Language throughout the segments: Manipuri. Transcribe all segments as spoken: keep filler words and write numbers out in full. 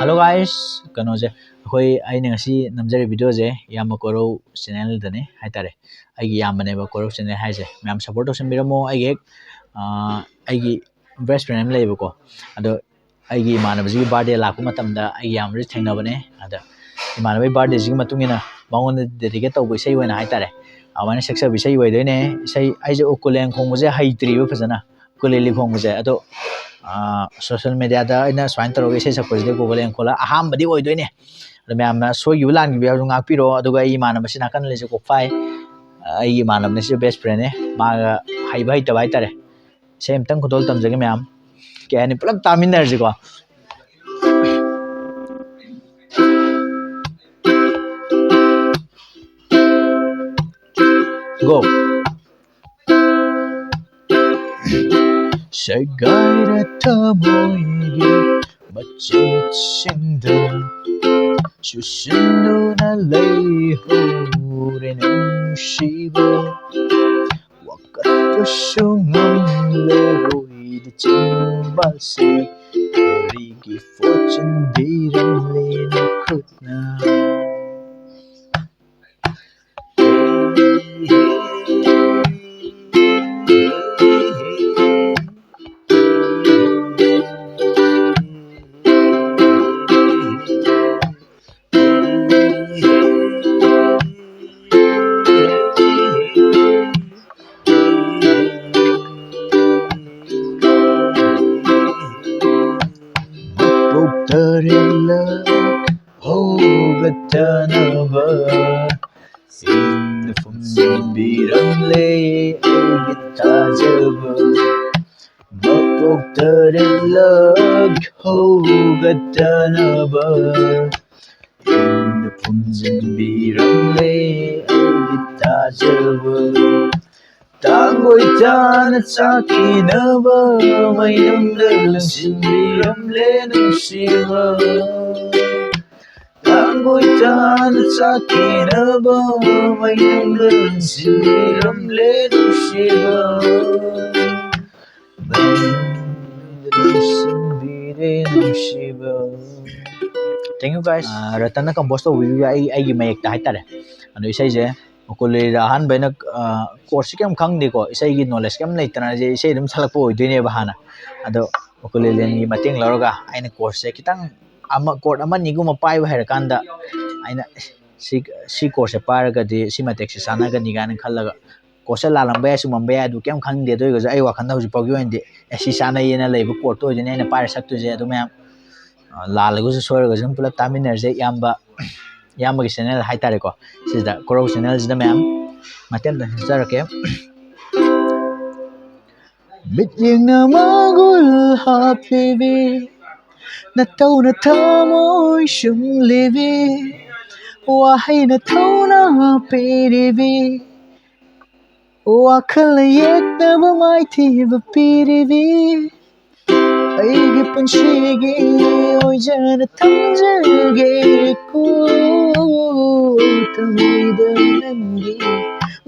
Hello guys, ꯀꯩꯅꯣꯁꯦ, ꯑꯩꯈꯣꯏ, ꯑꯩꯅ ꯉꯁꯤ ꯅꯝꯖꯔꯤꯕ videoꯁꯦ ꯏꯌꯥꯝꯕ ꯀꯣꯔꯧ channelꯗꯅꯦ ꯍꯥꯏꯇꯥꯔꯦ꯫ ꯑꯩꯒꯤ ꯏꯌꯥꯝꯕꯅꯦꯕ ꯀꯣꯔꯧ channel ꯍꯥꯏꯁꯦ꯫ ꯃꯌꯥꯝ support ꯇꯧꯁꯟꯕꯤꯔꯝꯃꯣ꯫ ꯑꯩꯒꯤ ꯍꯦꯛ, ꯑꯥ, ꯑꯩꯒꯤ best friend ꯑꯃ ꯂꯩꯌꯦꯕꯀꯣ꯫ ꯑꯗꯣ ꯑꯩꯒꯤ ꯏꯃꯥꯟꯅꯕꯁꯤꯒꯤ birthday ꯂꯥꯛꯄ ꯃꯇꯝꯗ ꯑꯩꯒꯤ ꯏꯌꯥꯝꯕꯁꯤ ꯊꯦꯡꯅꯕꯅꯦ꯫ ꯑꯗ ꯏꯃꯥꯟꯅꯕꯒꯤ birthdayꯁꯤꯒꯤ ꯃꯇꯨꯡ ꯏꯟꯅ ꯃꯉꯣꯟꯗ dedicate ꯇꯧꯕ ꯏꯁꯩ ꯑꯣꯏꯅ ꯍꯥꯏꯇꯥꯔꯦ꯫ ꯑꯗꯨꯃꯥꯏꯅ ꯁꯛꯆꯕ ꯏꯁꯩ ꯑꯣꯏꯗꯣꯏꯅꯦ꯫ ꯏꯁꯩ, ꯑꯩꯁꯦ ꯎꯀꯨꯂꯦꯟ ꯈꯣꯡꯕꯁꯦ ꯍꯩꯇ꯭ꯔꯤꯕ ꯐꯖꯅ꯫ ꯎꯀꯨꯂꯦꯂꯤ ꯈꯣꯡꯕꯁꯦ꯫ ꯑꯗꯣ, ꯑꯥ, social mediaꯗ ꯑꯩꯅ ꯁꯨꯃꯥꯏꯅ ꯇꯧꯔꯒ ꯏꯁꯩ ꯁꯛꯄꯁꯤꯗꯤ ꯎꯀꯨꯂꯦꯟ ꯈꯣꯡꯂ ꯑꯍꯥꯟꯕꯗꯤ ꯑꯣꯏꯗꯣꯏꯅꯦ꯫ ꯑꯗꯣ ꯃꯌꯥꯝꯅ ꯁꯣꯏꯈꯤꯕ ꯂꯥꯟꯈꯤꯕ ꯌꯥꯎꯔꯁꯨ ꯉꯥꯛꯄꯤꯔꯣ꯫ ꯑꯗꯨꯒ ꯑꯩ ꯏꯃꯥꯟꯅꯕꯁꯤ ꯅꯥꯀꯟꯗ ꯂꯩꯁꯦ ꯀꯣꯛꯐꯥꯏ꯫ ꯑꯩꯒꯤ ꯏꯃꯥꯟꯅꯕꯅꯤ ꯁꯤ best friendꯅꯦ꯫ ꯃꯥꯒ ꯍꯩꯕ ꯍꯩꯇꯕ ꯍꯥꯏꯇꯥꯔꯦ꯫ ꯏꯁꯩ ꯑꯝꯇꯪ ꯈꯨꯗꯣꯜ ꯇꯝꯖꯒꯦ ꯃꯌꯥꯝ꯫ ꯀꯩ ꯍꯥꯏꯅꯤ, ꯄꯨꯂꯞ ꯇꯥꯃꯤꯟꯅꯔꯁꯤꯀꯣ꯫ Go. ꯁꯦꯒꯥꯏꯔ ꯊꯃꯣꯏꯒꯤ ꯃꯆꯦꯠꯁꯤꯡꯗ ꯆꯨꯁꯤꯟꯗꯨꯅ ꯂꯩꯍꯧꯔꯦ ꯅꯨꯡꯁꯤꯕ꯫ ꯋꯥꯀꯠꯄꯁꯨ ꯉꯝꯂꯔꯣꯏꯗ ꯆꯤꯡꯕꯁꯦ ꯀꯔꯤꯒꯤ ꯐꯣꯠꯆꯤꯟꯕꯤꯔꯝꯂꯦ ꯅꯈꯨꯠꯅ? ꯃꯄꯣꯛ ꯇꯔꯦꯠꯂꯛ ꯍꯧꯒꯠꯇꯅꯕ ꯏꯟꯗ ꯐꯨꯝꯖꯤꯟꯕꯤꯔꯝꯂꯦ ꯑꯩꯒꯤ ꯊꯥꯖꯕ꯫ ꯃꯄꯣꯛ ꯇꯔꯦꯠꯂꯛ ꯍꯧꯒꯠꯇꯅꯕ ꯏꯟꯗ ꯐꯨꯝꯖꯤꯟꯕꯤꯔꯝꯂꯦ ꯑꯩꯒꯤ ꯊꯥꯖꯕ꯫ ꯇꯥꯡꯒꯣꯏ ꯇꯥꯅ ꯆꯥꯛꯈꯤꯅꯕ ꯃꯩꯅꯨꯡꯗ ꯂꯪꯁꯤꯟꯕꯤꯔꯝꯂꯦ ꯅꯨꯡꯁꯤꯕ꯫ ꯇꯥꯡꯒꯣꯏ ꯇꯥꯅ ꯆꯥꯛꯈꯤꯅꯕ ꯃꯩꯅꯨꯡꯗ ꯂꯪꯁꯤꯟꯕꯤꯔꯝꯂꯦ ꯅꯨꯡꯁꯤꯕ꯫ ꯃꯩꯅꯨꯡꯗ ꯂꯪꯁꯤꯟꯕꯤꯔꯝꯂꯦ ꯅꯨꯡꯁꯤꯕ꯫ Thank you, guys. Ah, ꯔꯇꯟꯅ compose ꯇꯧꯕꯤꯕ ꯑꯩ, ꯑꯩꯒꯤ ꯃꯌꯦꯛꯇ ꯍꯥꯏꯇꯥꯔꯦ꯫ ꯑꯗꯣ ꯏꯁꯩꯁꯦ ꯎꯀꯨꯂꯦꯂꯦꯗ ꯑꯍꯥꯟꯕ ꯑꯩꯅ, ꯑꯥ, chordꯁꯦ ꯀꯩꯝ ꯈꯪꯗꯦꯀꯣ, ꯏꯁꯩꯒꯤ knowledge ꯀꯩꯝ ꯂꯩꯇꯅ ꯑꯩꯁꯦ ꯏꯁꯩ ꯑꯗꯨꯝ ꯁꯛꯂꯛꯄ ꯑꯣꯏꯗꯣꯏꯅꯦꯕ ꯍꯥꯟꯅ꯫ ꯑꯗꯣ ꯎꯀꯨꯂꯦꯂꯦꯒꯤ ꯃꯇꯦꯡ ꯂꯧꯔꯒ ꯑꯩꯅ chordꯁꯦ ꯈꯤꯇꯪ ꯑꯃ, chord ꯑꯃ ꯑꯅꯤꯒꯨꯝꯕ ꯄꯥꯏꯕ ꯍꯩꯔꯀꯥꯟꯗ ꯑꯩꯅ ꯁꯤ, ꯁꯤ chordꯁꯦ ꯄꯥꯏꯔꯒꯗꯤ ꯁꯤ ꯃꯇꯦꯛꯁꯦ ꯆꯥꯟꯅꯒꯅꯤ ꯀꯥꯏꯅ ꯈꯜꯂꯒ, chordꯁꯦ ꯂꯥꯜꯂꯝꯕ ꯌꯥꯏ, ꯆꯨꯝꯃꯝꯕ ꯌꯥꯏ, ꯑꯗꯨ ꯀꯩꯝ ꯈꯪꯗꯦ꯫ ꯑꯗꯨ ꯑꯣꯏꯔꯒꯁꯨ ꯑꯩ ꯋꯥꯈꯜꯗ ꯍꯧꯖꯤꯛ ꯐꯥꯎꯒꯤ ꯑꯣꯏꯅꯗꯤ, ꯑꯦ, ꯁꯤ ꯆꯥꯟꯅꯩꯌꯦꯅ ꯂꯩꯕ chordꯇꯣ ꯑꯣꯏꯗꯣꯏꯅꯦ ꯑꯩꯅ ꯄꯥꯏꯔ ꯁꯛꯇꯣꯏꯁꯦ꯫ ꯑꯗꯨ ꯃꯌꯥꯝ, ꯑ, ꯂꯥꯜꯂꯒꯁꯨ ꯁꯣꯏꯔꯒꯁꯨ ꯑꯗꯨꯝ ꯄꯨꯂꯞ ꯇꯥꯃꯤꯟꯅꯔꯁꯦ꯫ ꯏꯌꯥꯝꯕ, ꯏꯌꯥꯝꯕꯒꯤ channel ꯍꯥꯏꯇꯥꯔꯦꯀꯣ, ꯁꯤꯗ, ꯀꯣꯔꯧ channelꯁꯤꯗ ꯃꯌꯥꯝ ꯃꯇꯦꯛ ꯑꯃꯇ ꯁꯛꯆꯔꯛꯀꯦ꯫ ꯃꯤꯠꯌꯦꯡꯅ ꯃꯒꯨꯜ ꯍꯥꯞꯂꯤꯕꯤ, ꯅꯇꯧꯅ ꯊꯃꯣꯏ ꯁꯨꯝꯂꯤꯕꯤ, ꯋꯥꯍꯩꯅ ꯊꯧꯅꯥ ꯄꯤꯔꯤꯕꯤ, ꯋꯥꯈꯜꯅ ꯌꯦꯛꯅꯕ ꯃꯥꯏꯊꯤꯕ ꯄꯤꯔꯤꯕꯤ, ꯑꯩꯒꯤ ꯄꯨꯟꯁꯤꯒꯤ ꯑꯣꯏꯖꯅ ꯊꯝꯖꯒꯦꯀꯣ꯫ ꯊꯃꯣꯏꯗ ꯅꯪꯒꯤ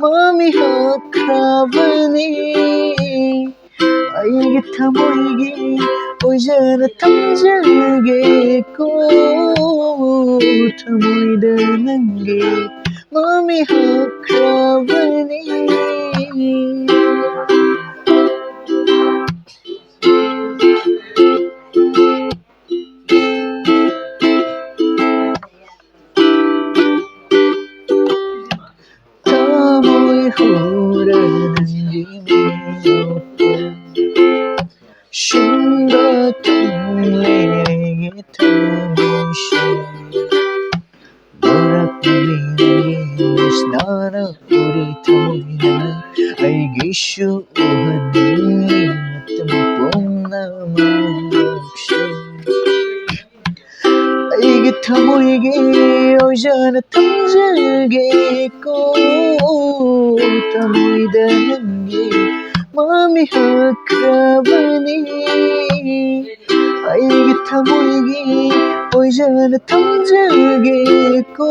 ꯃꯃꯤ ꯍꯛꯈ꯭ꯔꯕꯅꯤ꯫ ꯑꯩꯒꯤ ꯊꯃꯣꯏꯒꯤ ꯑꯣꯏꯖꯅ ꯊꯝꯖꯒꯦꯀꯣ꯫ ꯊꯃꯣꯏꯗ ꯅꯪꯒꯤ ꯃꯃꯤ ꯍꯛꯈ꯭ꯔꯕꯅꯤ꯫ ꯊꯃꯣꯏ ꯍꯨꯔ ꯅꯪꯒꯤ ꯃꯤꯅꯣꯛꯇ ꯁꯤꯟꯕ ꯊꯨꯡꯂꯦ ꯊꯃꯣꯏꯁꯦ꯫ ꯂꯧꯔꯛꯂꯤꯕꯤ ꯃꯤꯁꯅꯥꯅ ꯎꯔꯤ ꯊꯃꯣꯏꯅ ꯑꯩꯒꯤꯁꯨ ꯎꯍꯟꯅꯤꯡꯉꯤ ꯃꯇꯝ ꯄꯨꯝꯅꯃꯛꯁꯦ꯫ ꯑꯩꯒꯤ ꯊꯃꯣꯏꯒꯤ ꯑꯣꯏꯖꯅ ꯊꯝꯖꯒꯦꯀꯣ꯫ ꯊꯃꯣꯏꯗ ꯅꯪꯒꯤ ꯃꯃꯤ ꯍꯛꯈ꯭ꯔꯕꯅꯤ꯫ ꯑꯩꯒꯤ ꯊꯃꯣꯏꯒꯤ ꯑꯣꯏꯖꯅ ꯊꯝꯖꯒꯦꯀꯣ꯫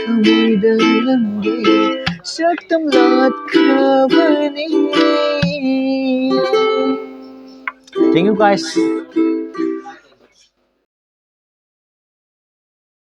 ꯊꯃꯣꯏꯗ ꯅꯪꯒꯤ ꯁꯛꯇꯝ ꯂꯥꯠꯈ꯭ꯔꯕꯅꯤ꯫ Thank you, guys.